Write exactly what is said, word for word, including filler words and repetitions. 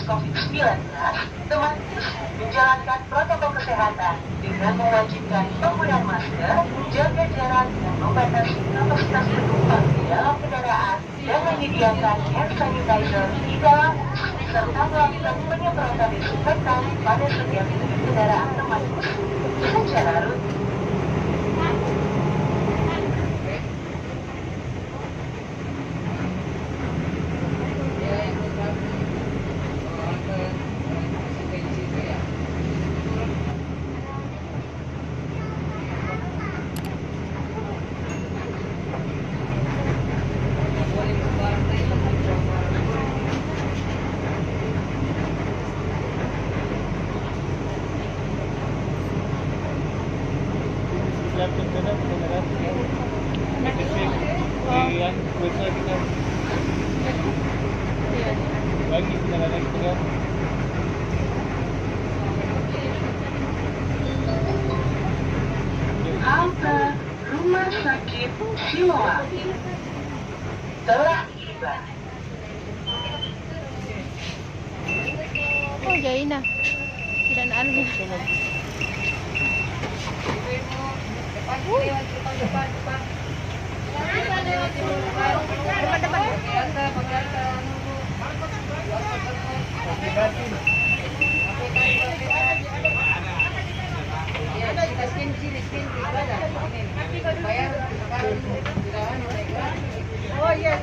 covid sembilan belas, teman menjalankan protokol kesehatan dengan mewajibkan penggunaan masker, menjaga jarak, dan membatasi kapasitas penumpang di dalam kendaraan, dan menyediakan hand sanitizer di dalam bus, serta melakukan penyemprotan disinfektan pada setiap pintu kendaraan teman bus secara rutin. Halte Rumah Sakit Siloam telah tiba. Oh, jaina. Tidak ada. Depan, depan, depan, depan. Depan, depan. Iya, kita scan di sini, scan di mana? Bayar sekarang. Oh, iya.